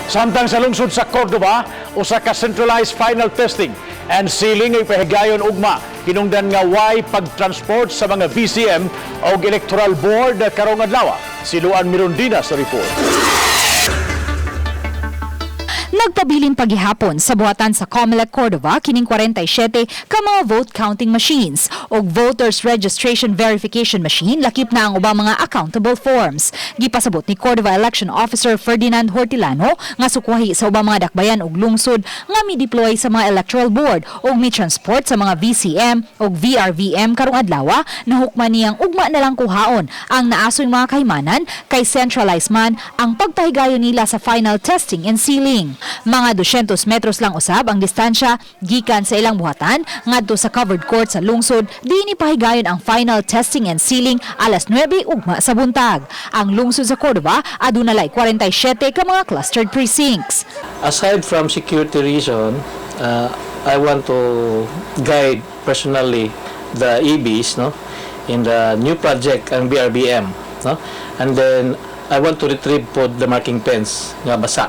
Samtang sa lungsod sa Cordova, usa ka centralized final testing and sealing ay pahigayon ugma hinungdan nga way pagtransport sa mga VCM o electoral board karong adlaw. Si Luan Mirondina sa report. Nagpabilin pagihapon sa buhatan sa COMELEC Cordova kining 47 ka mga vote counting machines ug voters registration verification machine, lakip na ang ubang mga accountable forms. Gipasabot ni Cordova Election Officer Ferdinand Hortilano nga sukwahi sa ubang mga dakbayan ug lungsod nga mi-deploy sa mga electoral board ug mi-transport sa mga VCM ug VRVM karong adlaw, nahukman niyang ugma na lang kuhaon ang naasoy mga kahimanan kay centralized man ang pagpahigayon nila sa final testing and sealing. Mga 200 metros lang usab ang distansya gikan sa ilang buhatan ngadto sa covered court sa lungsod diin ipahigayon ang final testing and sealing alas 9 ugma sa buntag. Ang lungsod sa Cordova aduna lay 47 ka mga clustered precincts. Aside from security reason, I want to guide personally the EBs, no, in the new project, ang BRBM, no? And then I want to retrieve po the marking pens nga basa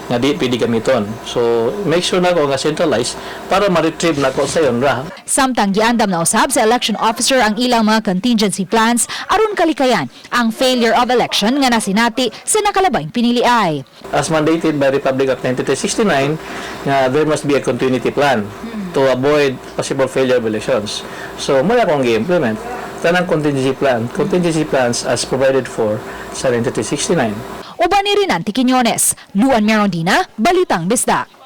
nga di pwede gamiton. So make sure na ko nga centralized para ma-retrieve na ko sayon ra. Samtang giandam na usab sa election officer ang ilang mga contingency plans aron kalikayan ang failure of election nga nasinati sa nakalabayng piniliay. As mandated by Republic Act 9369, nga there must be a continuity plan to avoid possible failure of elections. So, mao akong gi-implement. Tanang contingency plan, contingency plans as provided for sa 9369. Uban ni Rinanti Quiñones, Luan Merondina, Balitang Bisdak.